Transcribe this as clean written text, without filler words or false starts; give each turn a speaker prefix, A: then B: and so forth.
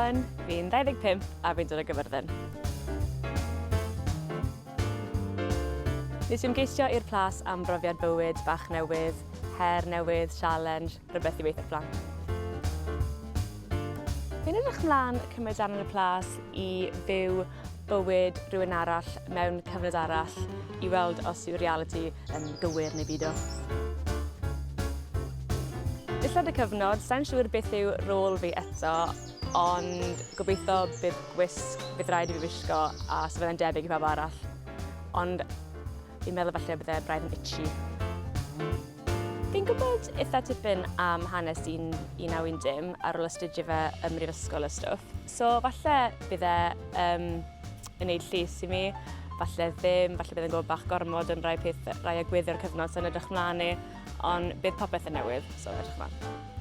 A: Olwen, fi'n 25 a fi'n dod o Gyfyrddin. Nes i ymgeisio i'r plas am brofiad bywyd bach newydd, her newydd, sialens, rhywbeth i weithio plant. Fi'n edrych mlaen cymryd darn yn y plas i fyw bywyd rhywun arall mewn cyfnod arall i weld os yw realiti yn gywir neu beidio. Dillad y cyfnod, sa'n siŵr beth yw rôl fi eto, ond gobeithio bydd gwisg bydd rhaid i fi wisgo a so fyddai'n debyg i pawb arall. Ond fi'n meddwl falle bydde braidd yn itchy. Fi'n gwybod eitha tipyn am hanes 1910 ar ôl astudio fe ym mhrifysgol a stwff. So falle bydd e um, yn neud llys i mi, falle ddim, falle bydd e'n gwybod bach gormod am rai peth, rai agweddi o'r cyfnod sy'n edrych mlaen i, ond bydd popeth yn newydd, so edrych mlaen.